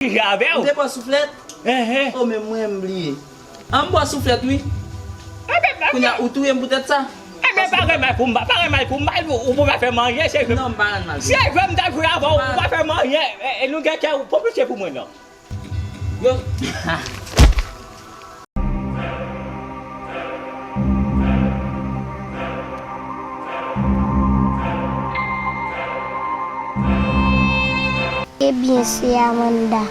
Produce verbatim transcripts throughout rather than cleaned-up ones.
jije avè w. M te pran souflèt? Enhen. O, men mwen, m bliye. An, m pran souflèt, wi. Kounye a, ou touye m poutèt sa? Enben, pa gen mal pou m, pa gen mal pou m, ou pou pa fè m anyen, se jwe. Non, m pa rann mal. Se jwe m t ap jwe avè w, ou pa fè m anyen. E, e nou gen kè, ou pa pitiye pou mwen, non. Yo. Ebyen, se Amanda.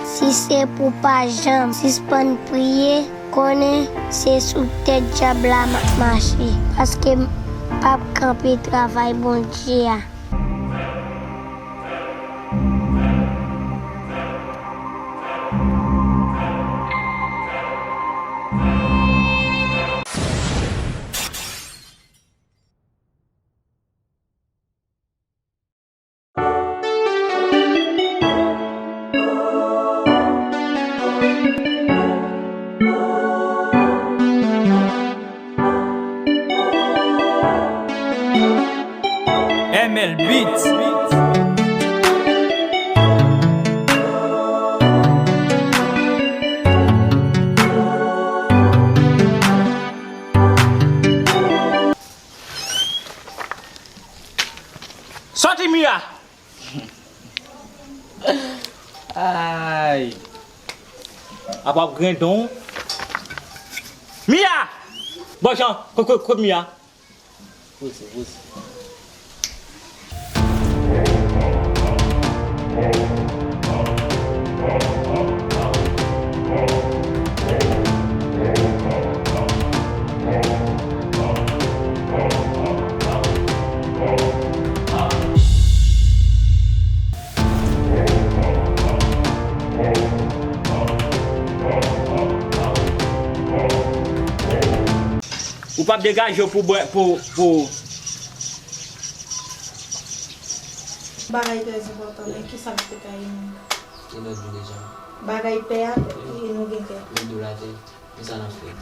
Si se pou pa janm sispann priye, konnen se sou tèt dyab la m ap mache, paske m p ap kanpe travay Bondye a. M L Beats. Sòti, Mia! Ay! Apa w grendon? Mia! Bon jan, kot, kot, kot Mia? Poze, poze. Ou p ap degaje w pou bwè, pou, pou. Bagay trè enpòtan, men kisa n te ka ye menm? E lòt jou deja. Bagay pè a, e nou gen kè. Met dlo l atè, men sa n ap fè?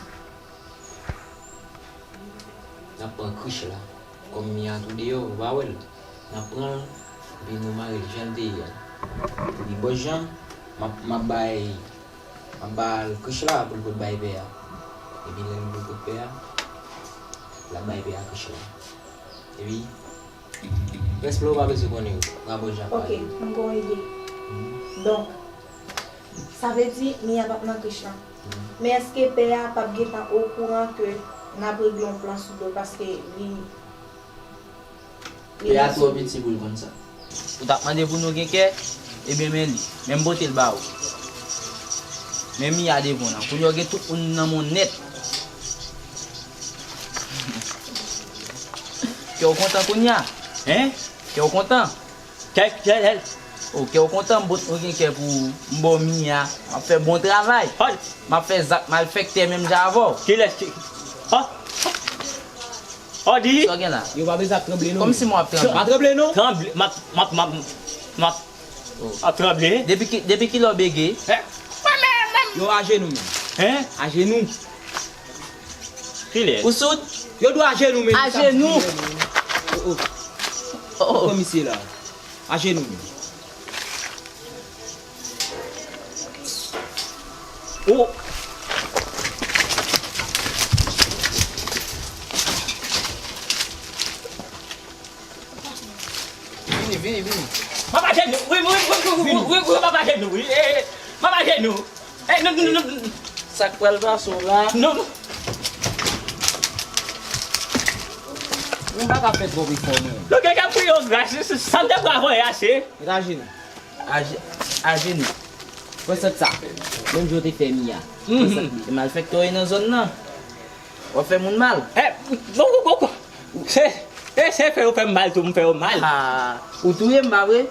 N ap pran krich la. Kòm Mia tou deyò, ou pa wè l. N ap pran l, epi nou mare l jan l te ye a. Epi bò jan, m ap, m ap bay, m ap ba l krich la pou l pot bay pè a. Epi lè l pot pè a, l ap bay pè a krich la. Epi, rès la ou pa bezwen konnen yo. Rabò jan ap pale. Ok, m gen yon ide. Donk, sa vle di Mia p ap nan krich lan. Men èske pè a p ap gentan okouran ke n ap regle yon plan sou do l paske li, li... Pè a twò piti pou l konn sa. Ou t ap mande pou nou gen kè? Ebyen, men li. Men m pote l ba ou. Men Mia devan w lan. Kounye a w gen tout moun nan men w nèt. Kè w kontan kounye a? Hen? Kè w kontan? Kè, kè, kè. O, kè w kontan, m pot, ou gen kè pou m ba w Mia, m ap fè bon travay. M ap fè zak malfèktè menm jan avè w. Kilès ki, ha? Odi? Sa w gen la? Yo pa bezwen ap tranble non. Kòmsi mwen ap tranble? Pa tranble non. Tranble, m ap, m ap, m ap, m ap, m ap tranble. Depi ki, depi kilè w bege? Yo ajenou menm. Hen? Ajenou. Kilè? Ou soud? Yo dwe ajenou menm. Ajenou. O, o. O, o. Komisè la. Ajenou menm. O. Vini, vini, vini. M ap ajenou. Wi, wi, wi, m ap ajenou, wi. E, e, m ap ajenou. E, non, non, non, non. Sa k pral pase w la? Non, non. Ou pa ka fè twòp efò, non. Lòt gen k ap kriye w gras, sa m te pran voye ase. Met ajenou. Aje-, ajenou. Pran sant sa. Menm jan w te fè Mia. Pran sant li. E malfèktè w ye nan zòn nan. W ap fè moun mal. E, bon, bon, bon, bon. Se, e se fè yo fè m mal tou, m fè yo mal. A, ou touye m, pa vre?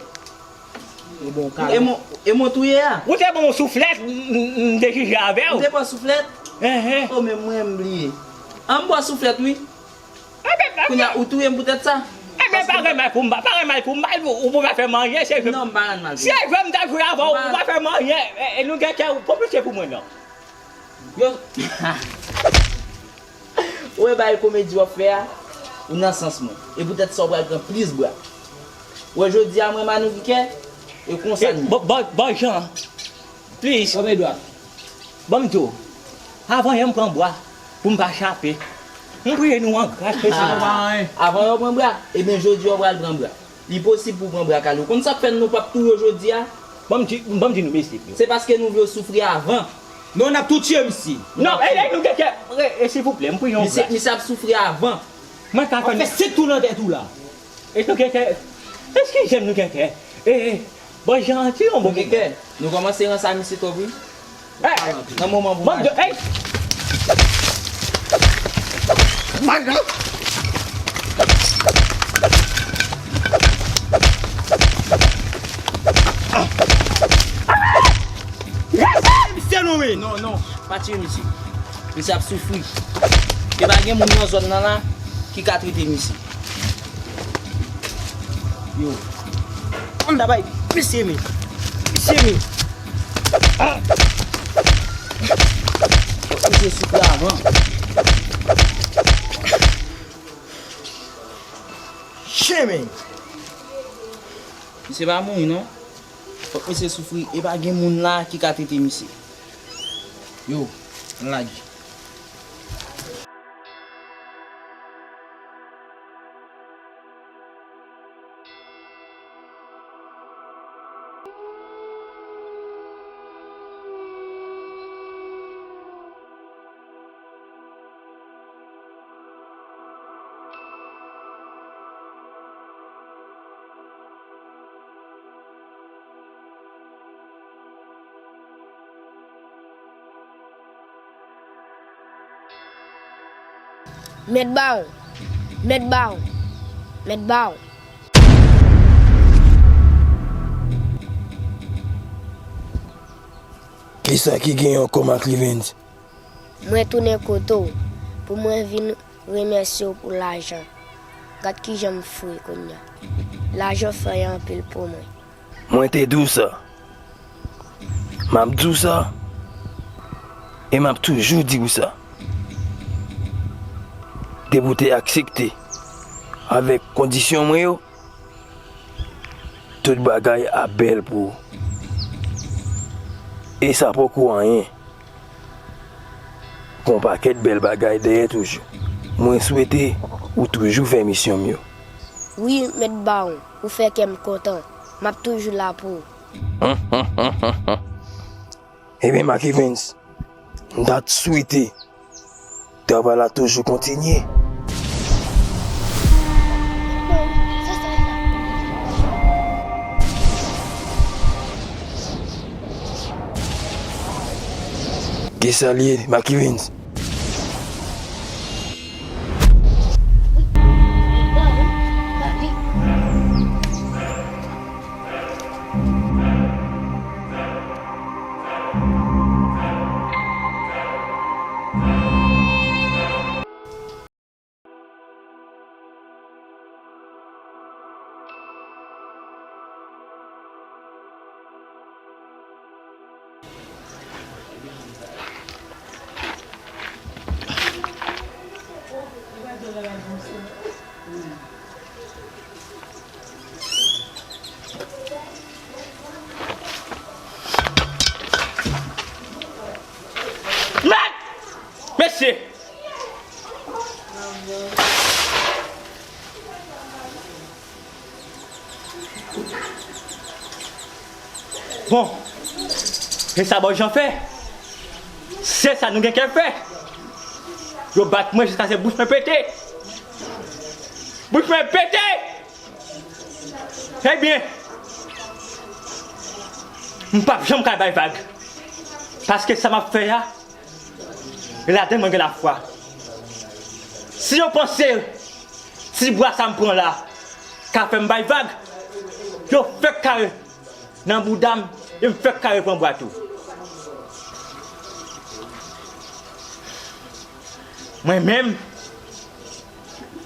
E bon, e mwen, e mwen touye a? Ou te ban m yon souflèt, m, m, m te jije avè w. Ou te pran souflèt? Enhen. O, men mwen, m bliye. An, m pran souflèt, wi. Kounye a, ou touye m poutèt sa? Enben, pa gen mal pou m, pa gen mal pou m, ou pou pa fè m anyen, se jwe. Non, m pa rann mal pou ou. Se jwe m t ap jwe avè w, ou pa fè m anyen. E, e nou gen kè, ou pa pitiye pou mwen, non. Yo. Ou wè bagay komedi w ap fè a, ou nan sans mwen. E poutèt sa w pral pran plis bra. Ou wè jodi a mwen Manouki kè, e konsa n ye. Bon, bon, bon jan. Please. Kòb Edward. Ban m di w, avan yè m pran bwa pou m pa chape. M priye nou an gras, mesye. Ah, avan yo pran bwa, ebyen jodi yo pral pran bwa. Li posib pou pran bwa Kali. Ou konn sa k fè nou p ap touye yo jodi a? Ban m di, ban m di nou, mesye. Se paske nou vle yo soufri avan. Non, n ap tou tiye misye. Non, e, e, nou gen kè. E, e, silvouplè, m priye yon gras. Misye ap soufri avan. Mwen ka konn fè sèt tou nan tèt ou la. E nou gen kè. Eskize m, nou gen kè. E, e, bon, jan ti yon bon. Nou gen kè. Nou kòmanse ranse a misye twòp wi. Nan moman pou mache. Misye non wi. Non, non, pa tiye misye. Misye ap soufri. E pa gen moun nan zòn nan la ki ka trete misye. Yo. Ann da bay misye men. Misye men. Ah. Fòk misye soufri avan. Chen men. Misye pa mouri non. Fòk misye soufri. E pa gen moun la ki ka trete misye. Yo, ann lage. Mèt Bawon! Mèt Bawon! Mèt Bawon! Kisa ki genyen ankò, Mark Evans? Mwen tounen kote w pou mwen vin remèsye w pou lajan. Gad kijan m fre kounye a. Lajan fè anpil pou mwen. Mwen te di w sa. M ap di w sa. E m ap toujou di w sa. Depi w te aksepte avèk kondisyon mwen yo, tout bagay ap bèl pou ou. E sa poko anyen. Gon pakèt bèl bagay dèyè toujou. Mwen swete ou toujou fè misyon m yo. Wi, Mèt Bawon, ou fè kè m kontan. M ap toujou la pou ou. Ebyen, Mark Evans, m ta swete travay la toujou kontinye. Kisa l ye, Mark Evans? Mèt! Mesye! Bon, e sa Bòjan fè? Se sa nou gen kè fè. Yo bat mwen jiskaske bouch mwen pete. Bouch mwen pete! Ebyen, m p ap janm ka bay vag. Paske sa m ap fè a, e ladan mwen gen lafwa. Si yo panse ti bwa sa m pran la ka fè m bay vag, yo fèk kare nan bouda m, e m fèk kare pran bwa tou. Mwen menm,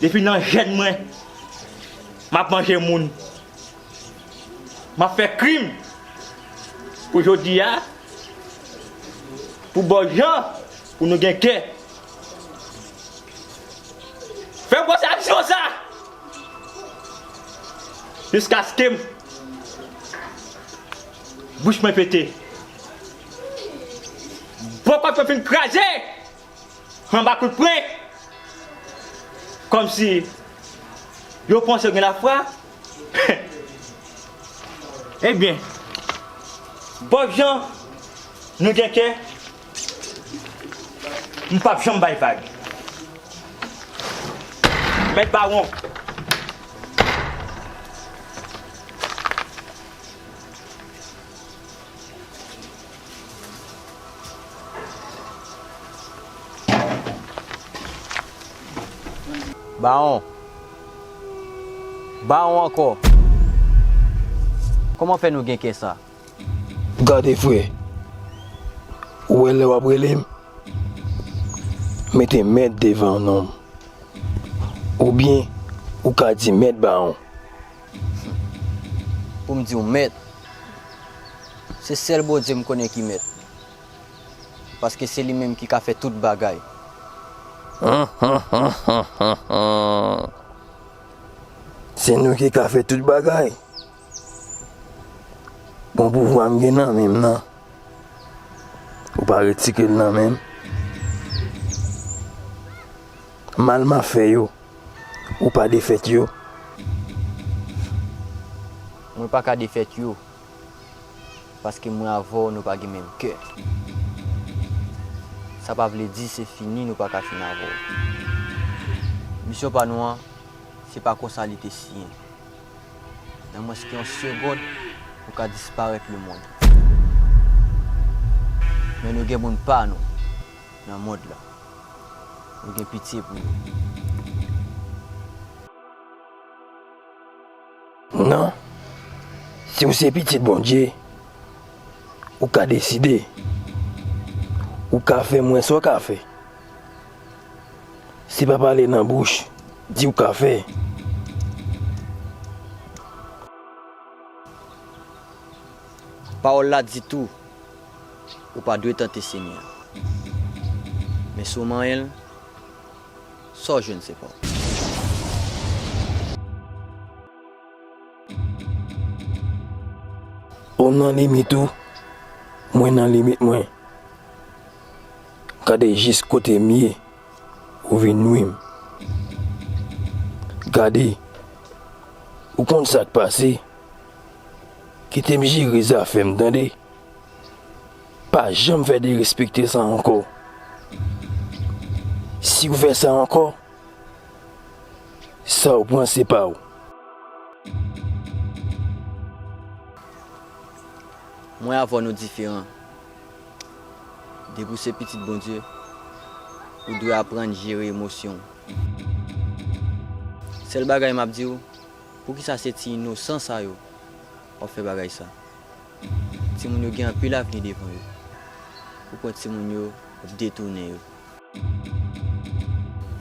depi nan jèn mwen, m ap manje moun. M ap fè krim pou jodi a, pou Bòjan, pou nou gen kè. Fè gwòs aksyon sa! Jiskaske m, bouch mwen pete. Pòkòt yo fin kraze anba kout pwen. Kòmsi yo panse yo gen lafwa. Ebyen, Bob Jean, nou gen kè, m p ap janm bay vag. Mèt Bawon. Bawon. Bawon ankò. Kòman fè nou gen kè sa? Gade, frè. Ou wè lè w ap rele m, mete mèt devan non m. Oubyen, ou ka di mèt Bawon. Pou m di w mèt, se sèl Bondye m konnen ki mèt. Paske se li menm ki ka fè tout bagay. Se nou ki ka fè tout bagay? Bon, pouvwa m gen nan men m nan. Ou pa retire l nan men m. Mal m ap fè yo, ou pa defèt yo. Mwen pa ka defèt yo. Paske mwen avè w, nou pa gen menm kè. Sa pa vle di se fini, nou pa ka fin avè w. Misyon pa nou an, se pa konsa li te siyen. Nan mwens ke yon segond, nou ka disparèt lemonn. Men nou gen moun pa nou nan mond la. Nou gen pitye pou nou. Non. Si w se pitit Bondye, ou ka deside. Ou ka fè mwen sa w ka fè. Se pa pale nan bouch, di w ka fè. Pawòl la di tou, ou pa dwe tante Senyè a. Men si w manyen l, sa w jwenn se pa w. Ou nan limit ou, mwen nan limit mwen. Gade jis kote m ye, ou vin nwi m. Gade, ou konn sa k pase? Kite m jere zafè m, tande? Pa janm fè derespekte sa ankò. Si w fè sa ankò, sa w pran se pa w. Mwen avè w nou diferan. Depi w se pitit Bondye, ou dwe aprann jere emosyon w. Sèl bagay m ap di w, poukisa se ti inosan sa yo w ap fè bagay sa? Timoun yo gen anpil avni devan yo. Ou kwè timoun yo ap detounen yo?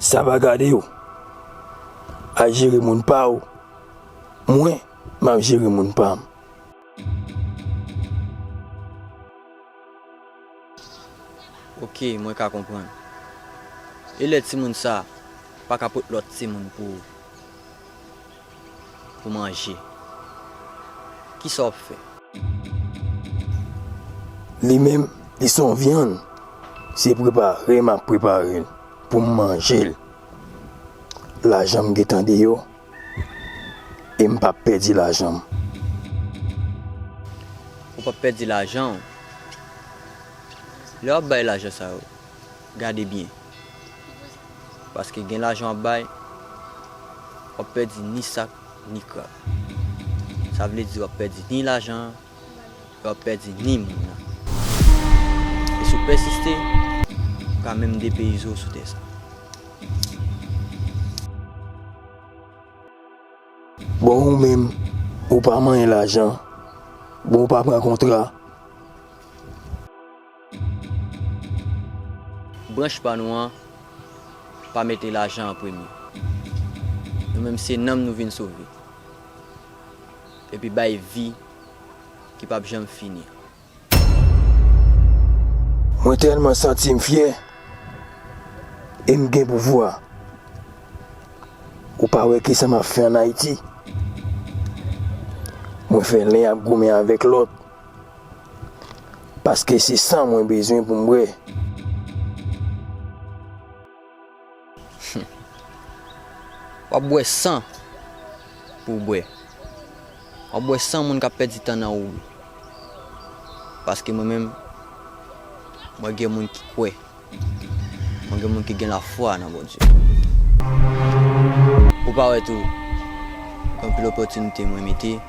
Sa pa gade w. Al jere moun pa w. Mwen, m ap jere moun pa m. Oke, mwen ka konprann. E lè timoun sa a pa ka pot lòt timoun pou, pou manje, kisa w ap fè? Li menm, li se yon vyann. Se prepare m ap prepare l pou m manje l. Lajan m gentan deyò. E m p ap pèdi lajan m. Ou p ap pèdi lajan w. Lè w ap bay lajan sa yo, gade byen. Paske gen lajan w ap bay, w ap pèdi ni sak, ni krab. Sa vle di w ap pèdi ni lajan an, w ap pèdi ni moun nan. E si w pèsiste, ou ka menm depeyize w sou tè sa. Bon, ou menm, ou pa manyen lajan. Bon, ou pa pran kontra. Branch pa nou an pa mete lajan an premye. Nou menm se nanm nou vin sove. Epi bay vi ki p ap janm fini. Mwen tèlman santi m fyè e m gen pouvwa. Ou pa wè kisa m ap fè ann Ayiti? Mwen fè len ap goumen avèk lòt. Paske se san mwen bezwen pou m bwè. W ap bwè san pou w bwè. W ap bwè san moun k ap pèdi tan nan wout ou. Paske mwen menm, mwen gen moun ki kwè. Mwen gen moun ki gen lafwa nan Bondye. Ou pa wè tou, gen anpil opòtinite mwen mete.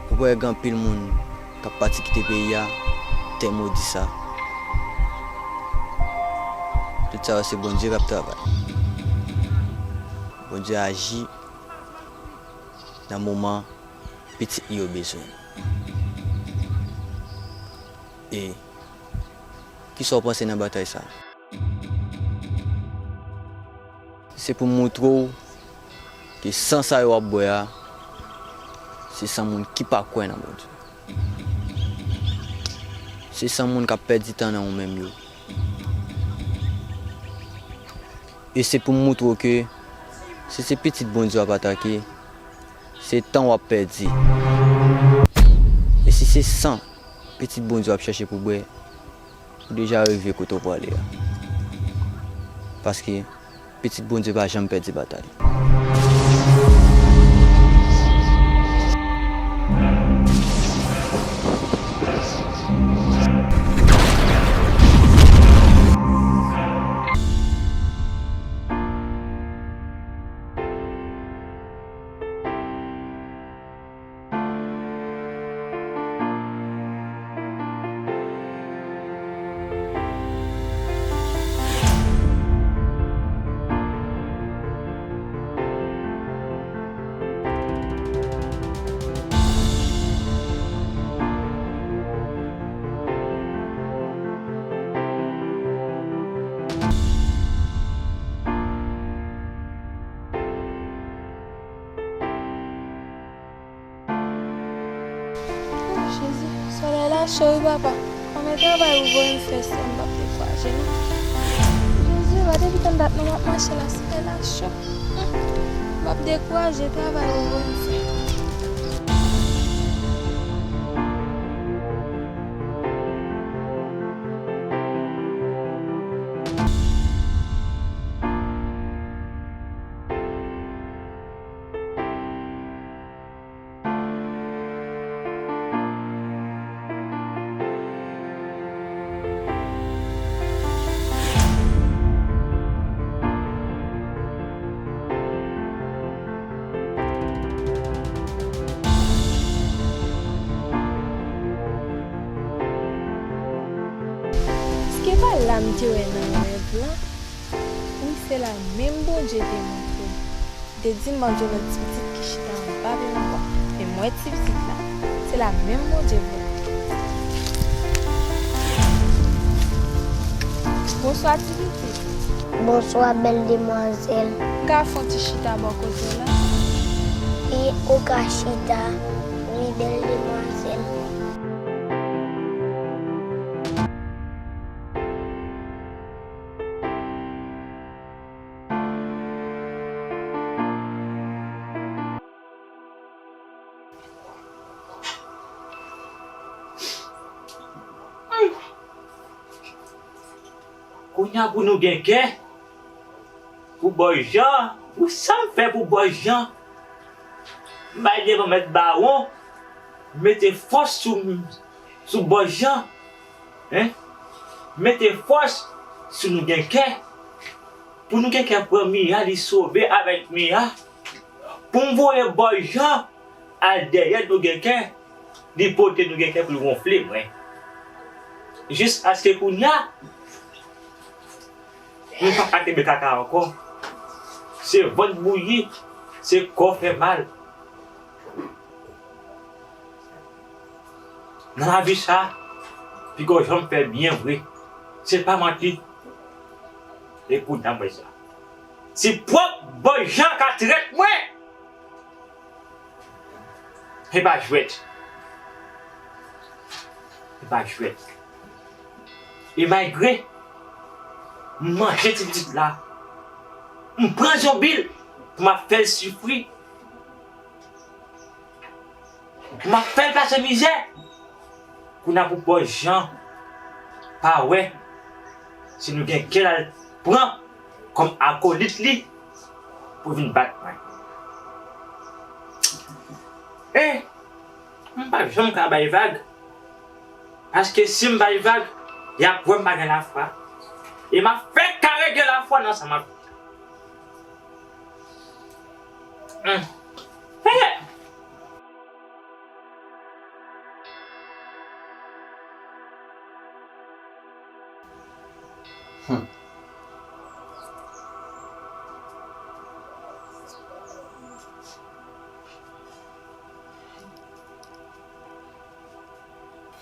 Ou pa wè gen anpil moun k ap pati kite peyi a, tè modi sa. Tout sa yo se Bondye k ap travay. Bondye aji nan moman pitit li yo bezwen. E kisa w panse nan batay sa? Se pou m moutre w ke san sa yo w ap bwè a, se san moun ki pa kwè nan Bondye. Se san moun k ap pèdi tan nan ou menm yo. E se pou m moutre w ke si se pitit Bondye w ap atake, se tan w ap pèdi. E si se san pitit Bondye w ap chèche pou bwè, ou deja rive kote w prale a. Paske pitit Bondye pa janm pèdi batay. O Jezi, solèy la cho wi papa. Konbyen travay ou voye m fè sè m p ap dekouraje non. Jezi, pa depi tann dat non m ap mache la, solèy la cho. M p ap dekouraje travay ou voye m fè. Èske pa la m te wè nan rèv lan? Wi, se la menm Bondye te montre m. Li te di m m ap jwenn yon ti pitit ki chita anba pye mango a. Men m wè ti pitit la. Se la menm Bondye vre. Bonswa, ti pitit. Bonswa, bèl demwazèl. M ka fè yon ti chita bò kote w la? Wi, ou ka chita. Wi, bèl demwazèl. Kounye a pou nou gen kè pou Bòs Jan, pou sa m fè pou Bòs Jan, m bay devan mèt bawon, mete fòs sou, sou Bòs Jan, en, mete fòs sou nou gen kè, pou nou gen kè pran Miya, li sove avèk Miya, pou m voye Bòs Jan al dèyè nou gen kè, li pote nou gen kè pou l wonfle mwen. Jiskaske kounye a, m pa ka kenbe kaka ankò. Se vant bouyi, se kò fè mal. Nan lavi sa, piga w janm fè byen vre. Se pa manti. E kounye a m wè sa. Si pwòp Bòs Jan ka trèt mwen, e pa jwèt. E pa jwèt. E malgre m manje ti pitit la, m pran zonbi l pou m ap fè l soufri. M ap fè l pase mizè. Kounye a pou Bòs Jan pa wè si nou gen kè l al pran kòm akolit li. pou vin bat mwen. E m p ap janm ka bay vag, paske si m bay vag, y ap wè m pa gen lafwa. E m ap fè kare gen lafwa nan sa m ap di. Hum. Hey! Hum.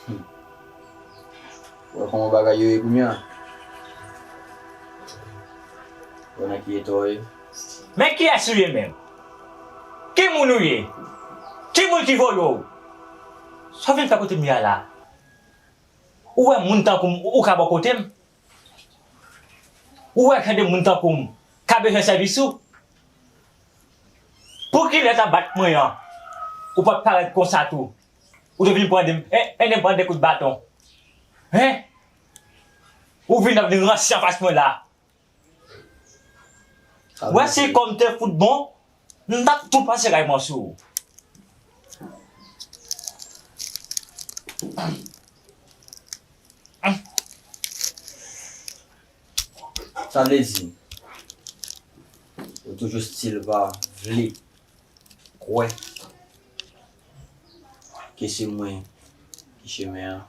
Hum. Ou wè kòman bagay yo ye kounye a? Ou wè nan ki eta w ye? Men kiyès ou ye menm? Ki moun ou ye? Ki moun ki voye w? Sa w vin fè kote m ye a la? Ou wè moun tankou m ou ka bò kote m? Ou wè jan de moun tankou m ka bezwen sèvis ou? Pou kilè w t ap bat mwen an, ou pa t parèt konsa tou? Ou te vin pran de, en, en, pran de kout baton. Hen? Ou vin ap vin ranse anfas mwen la. Wè si kò m te fout bon, m t ap tou pase kay mwen sou ou. Sa vle di, ou toujou still pa vle kwè ke se mwen ki chemen an.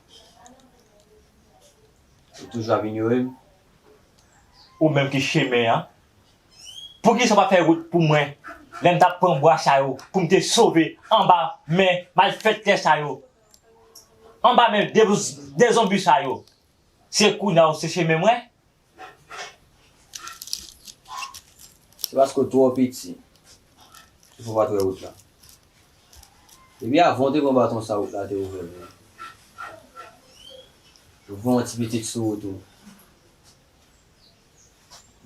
Ou toujou ap inyore m. Ou menm ki chemen an. Poukisa w pa fè wout pou mwen lè m t ap pran bwa sa yo pou m te sove anba men malfektè sa yo? Anba men de, de zonbi sa yo. Se kounye a w se chemen mwen? Se paske w twò piti. Ki fè w pa t wè wout la. Depi avan w te pran baton sa, wout la te ouvè pou ou. Ou voye yon ti pitit sou wout ou.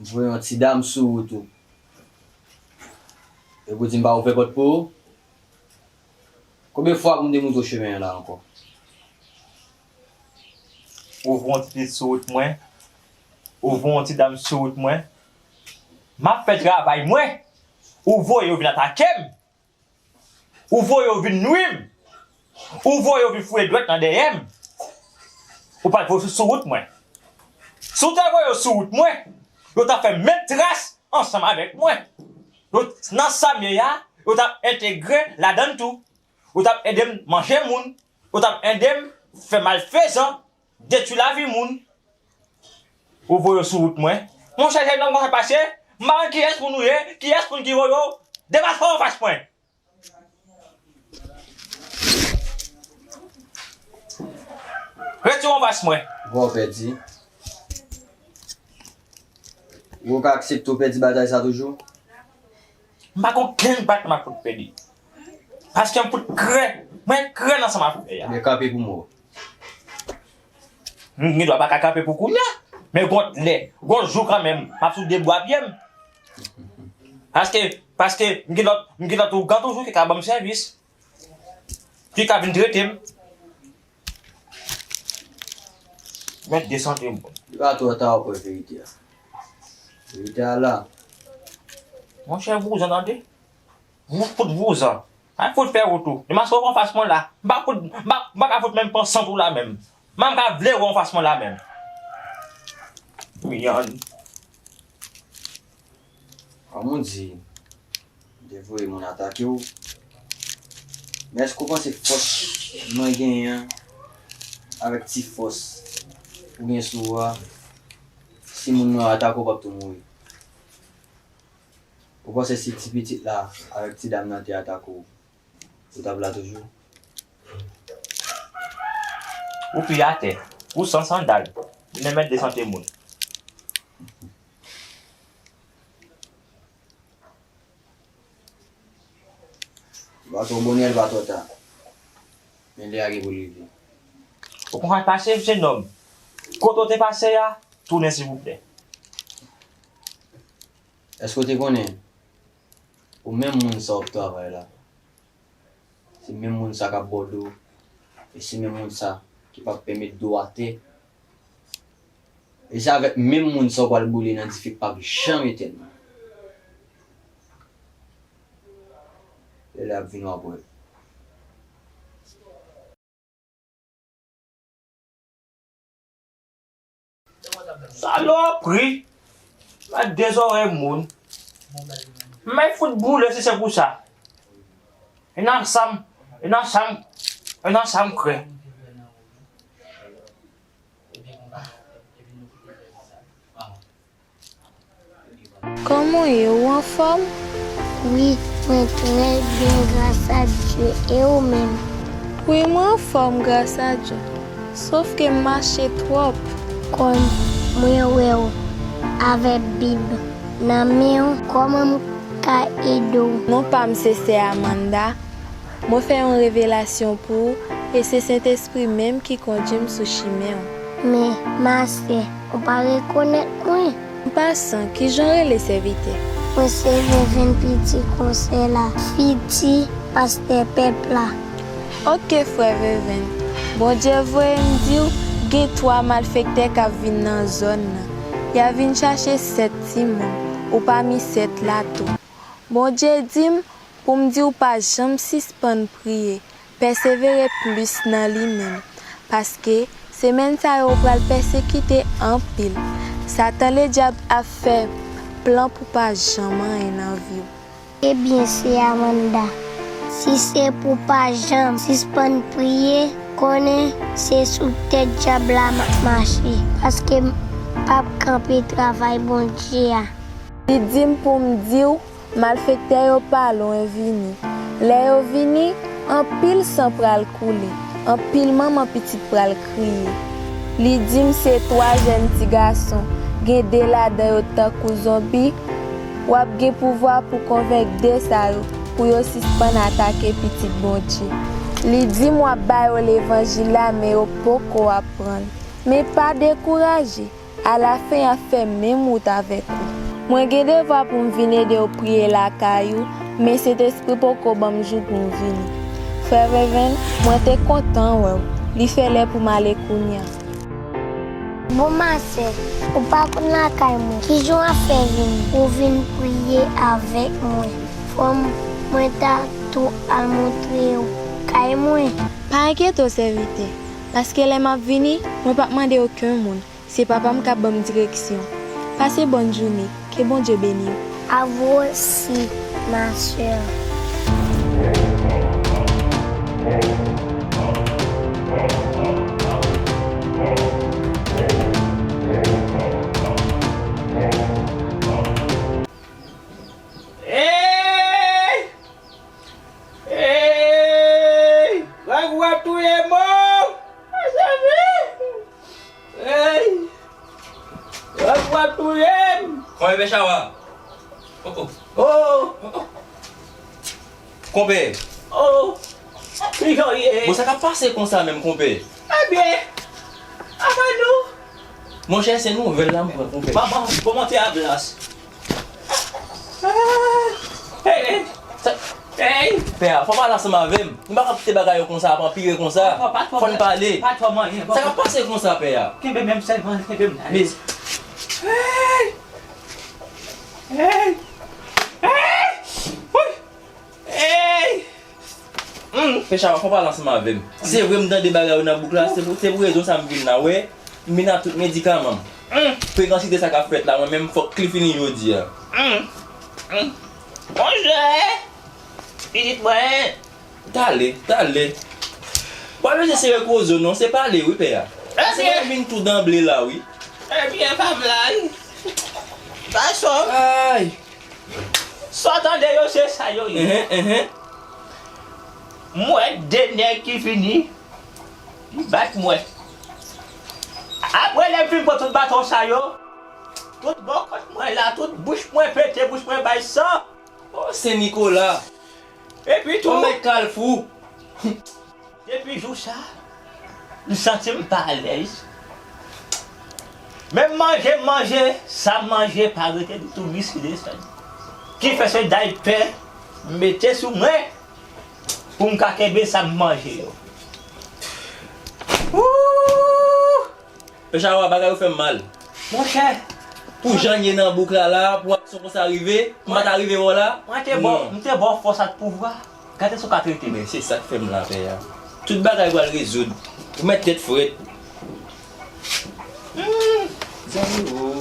Ou voye yon ti dam sou wout ou. Epi w di m pa ouvè pòt pou ou? Konbyen fwa pou m te moutre w chemen an la ankò? Ou voye yon ti pitit sou wout mwen. Ou voye yon ti dam sou wout mwen. M ap fè travay mwen. Ou voye yo vin atake m. Ou voye yo vin nwi m. Ou voye yo vin foure dwèt nan dèyè m. Ou pa t voye yo sou, sou wout mwen. Si w te voye yo sou wout mwen, yo t ap fè menm tras ansanm avèk mwen. Yo, nan sa m ye a, yo t ap entegre ladan l tou. Yo t ap ede m manje moun. Yo t ap ede m fè malfezan, detwi lavi moun. Ou voye yo sou wout mwen. Monchè, jennonm, kòman sa pase? M pa konn kiyès moun ou ye, kiyès moun ki voye w. Depase w anfas mwen. Retire w anfas mwen. Bon, pèdi. Ou ka aksepte w pèdi batay sa toujou? M pa gen okenn batay m ap fout pèdi. Paske m fout krè. Mwen krè nan sa m ap fè a. Men kanpe pou mwen. M gen dwa pa ka kanpe pou kounye a. Men gon lè, gon jou kanmenm, m ap sou de bwa pye m. Paske, paske m gen lòt, m gen lòt ougan toujou ki ka ban m sèvis. Ki ka vin trete m. Mèt de sante moun. Li pa twò ta w ap wè verite a. Verite a la. Monchè, vouzan tande. Vou-, fout vouzan. Ay fout fè wout ou. Demaske w anfas mwen la. M pa fout, m pa, m pa ka fout menm pran sant ou la menm. M pa ka vle w anfas mwen la menm. Miyann. Kòm ou di, m te voye moun atake w. Men èske w panse fòs mwen genyen an, avèk ti fòs ou gen sou ou a, si moun mwen atake w, w p ap tou mouri? Ou panse si ti pitit la avèk ti dam nan te atake w, ou t ap la toujou? Ou pye atè, ou san sandal, ou nan mèt de sante moun. Li pa twò bonè, li pa twò ta. Men lè a gen pou l rive. Ou konn sa k pase, jennonm? Kote w te pase a, tounen silvouplè. Èske w te konnen ou menm moun sa w ap travay la? Se menm moun sa k ap bò dlo, e se menm moun sa ki p ap pèmèt dlo atè. E se avèk menm moun sa w pral boule nan dife k p ap janm etèn nan. Y ap vin w ap wè. Salopri! Gad dezòrèy moun. M bay fout boule si se pou sa. E nan sa m, e nan sa m, e nan sa m kwè. Kòman w ye, ou anfòm? Wi, mwen trè byen gras a Dye, e ou menm? Wi, mwen anfòm gras a Dye, sof ke m mache twòp. Kòm mwen wè w avèk Bib nan men w, kòman m ka ede w? Non pa m se Sè Amanda. Mwen fè yon revelasyon pou ou, e se Sentespri menm ki kondui m sou chimen w. Men, ma sè, ou pa rekonèt mwen? An pasan, kijan w rele, sèvitè? Mwen se Vèvenn, piti konsèy la, fiti pastè pèp la. Oke, frè Vèvenn. Bondye voye m di w gen twa malfektè k ap vin nan zòn nan. Y a vin chache sèt timoun, ou pami sèt la tou. Bondye di m pou m di w pa janm sispann priye, pèsevere plis nan li menm, paske semèn sa yo ou pral pèsekite anpil. Satan Ledyab ap fè plan pou pa janm anyen nan vi w. Ebyen, sè Amanda, si se pou pa janm sispann priye, konnen se sou tèt dyab la m ap mache, paske m p ap kanpe travay Bondye a. Li di m pou m di w, malfektè yo pa lwen vini. Lè yo vini, anpil san pral koule, anpil manman pitit pral kriye. Li di m se twa jèn ti gason, gen de ladan yo tankou zonbi, w ap gen pouvwa pou konvenk de sa yo pou yo sispann atake pitit Bondye. Li di m w ap ba yo levanjil la, men yo poko ap pran l. Men pa dekouraje. Alafen y ap fè menm wout avèk ou. Mwen gen devwa pou m vin ede w priye lakay ou, men Sentespri poko ban m jou pou m vini. Frè Venvenn, mwen te kontan wè w. Li fè lè pou m ale kounye a. Bon, ma sè, ou pa konn lakay mwen. Kijan w ap fè vini? Ou vin priye avèk mwen. Fò m, mwen ta tou al montre w kay mwen. Pa enkyete w, sèvitè, paske lè m ap vini, mwen p ap mande okenn moun. Se papa m k ap ban m direksyon. Pase bòn jounen. Ke Bondye beni w. À vous aussi, ma sœur. Hey! Hey! Grangou ap touye m, oh! Mezanmi! Hey! Grangou ap touye m! Kòman e Pè Chawa? Oh, oh. Oh! Oh, oh. Konpè! Oh! Kijan w ye? Bon, sa k ap pase konsa menm, konpè? Ebyen, apa nou? Monchè, se nouvèl la m pran, konpè. Bon, bon, bon, monte a plas. Hey! Hey! Pè a, fò w pale ansanm avè m. Nou pa ka kite bagay yo konsa ap anpire konsa. Fò n pale. Sa k ap pase konsa, pè a? Kenbe men m sèlman, kenbe m la. Hey! Hey! Hey! Woy! Hey! Hum, Pè Chawa, fò w pale ansanm avè m. Se vre m tande bagay yo nan bouk la, se pou, se pou rezon sa m vin la, wè. M vin ak tout medikaman m. Hum, frekansite sa k ap fèt la, mwen menm fòk li fini jodi a. Hum, hum. Bonjou, pitit mwen. Talè, talè. W pa bezwen sere koze w non, se pale wi, pè a. Paske mwen vin tou danble la wi. Ebyen, pa blayi. Gason. Ay! Sa w tande yo, se sa yo ye. Enhen, enhen. M wè de nèg ki vini, li bat mwen. Apre lè m fin pran tout baton sa yo, tout bò kòt mwen la, tout bouch mwen pete, bouch mwen bay san. Oh, Sen Nikola! Epi tou, yon mèt kalfou. Depi jou sa, m santi m pa alèz. Menm manje m manje, sa m manje pa rete ditou, miskile sa. Ki fè se daypè m mete sou mwen pou m ka kenbe sa m manje yo. Wouuuh! Pè Chawa, bagay yo fè m mal. Monchè! Pou jan n ye nan bouk la la, pou aksyon konsa rive, pou m pa ta rive wè w la. Mwen te ba w, m te ba w fòs ak pouvwa. Gade sa w ka trete m. Men se sa k fè m la, pè a. Tout bagay pral rezoud. Ou mèt tèt frèt. Hmm, zanmi o.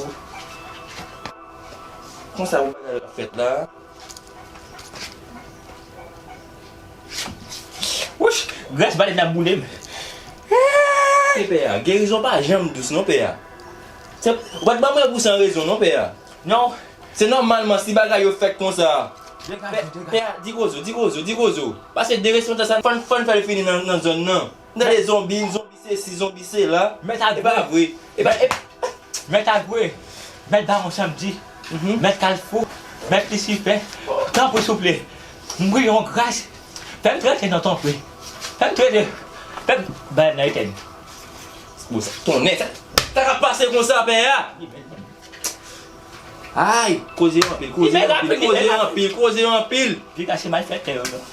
Konsa pou bagay yo ap fèt la. Wouch, grès balèn nan boule m. Hey, pè a, gerizon pa janm dous non, pè a. Se, ou pa t ban mwen pou san rezon non, pè a. Non. Se nòmalman si bagay yo fèt konsa. Pè, pè a, di kozo, di kozo, di kozo. Paske deresponsab sa, fò n, fò n fè l fini nan, nan zòn nan. Tande zonbi, zonbi sesi, zonbi sela. Mèt Agwe. E pa vre. E pa, e, Mèt Agwe. Mèt Bawon Sanmdi. Mhm. Mèt Kalfou. Mèt Lisifè. Tanpri, souple. M priye yon gras. Fè m trete non, tanpri. Fè m trete. Fè m bay nan etèn. Bon, sa, tonnè, sa, sa k ap pase konsa, pè a? Ay, koze yo anpil, koze yo anpil, koze yo anpil, koze yo anpil. Li kache malfektè yo, non.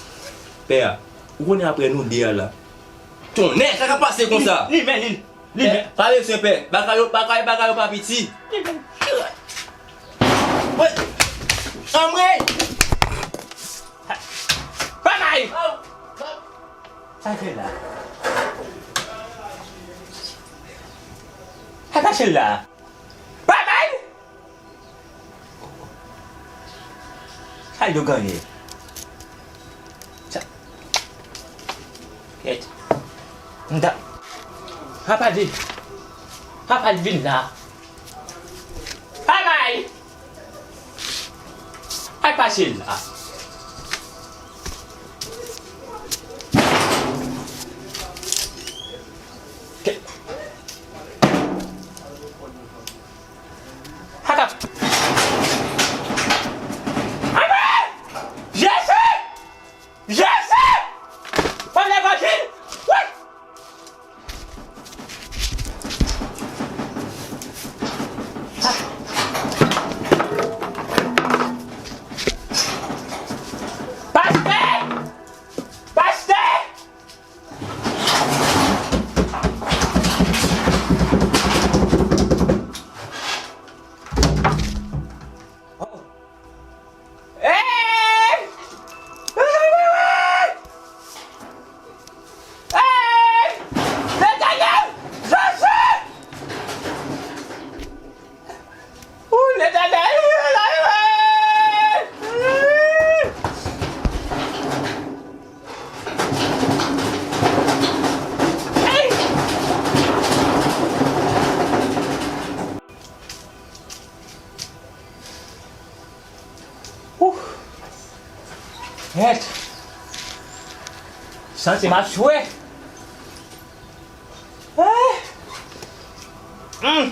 Pè a, ou konnen apre nou de a la. Tonnè, sa k ap pase konsa? Li, li men, li, li men. Pa bezwen pè, bagay yo, bagay, bagay yo pa piti. Li men. Wè. Anmwey! Pa may! Sa k fè la? Sa k pase la? Pa may! Sa yo genyen? Sa. Kèt. M ta. Papa di. Papa di vin la. Papa! Al pase la. Kèt. Atap! Atap! Jezi! Jezi! Fanm levanjil! Woy! Pastè! Pastè! Oh. Hey! Hey! Letènèl! Jezi! Ooh, Letènèl! Hey! Ooh. Mèt. Santi m ap swe. Ah. Hmm.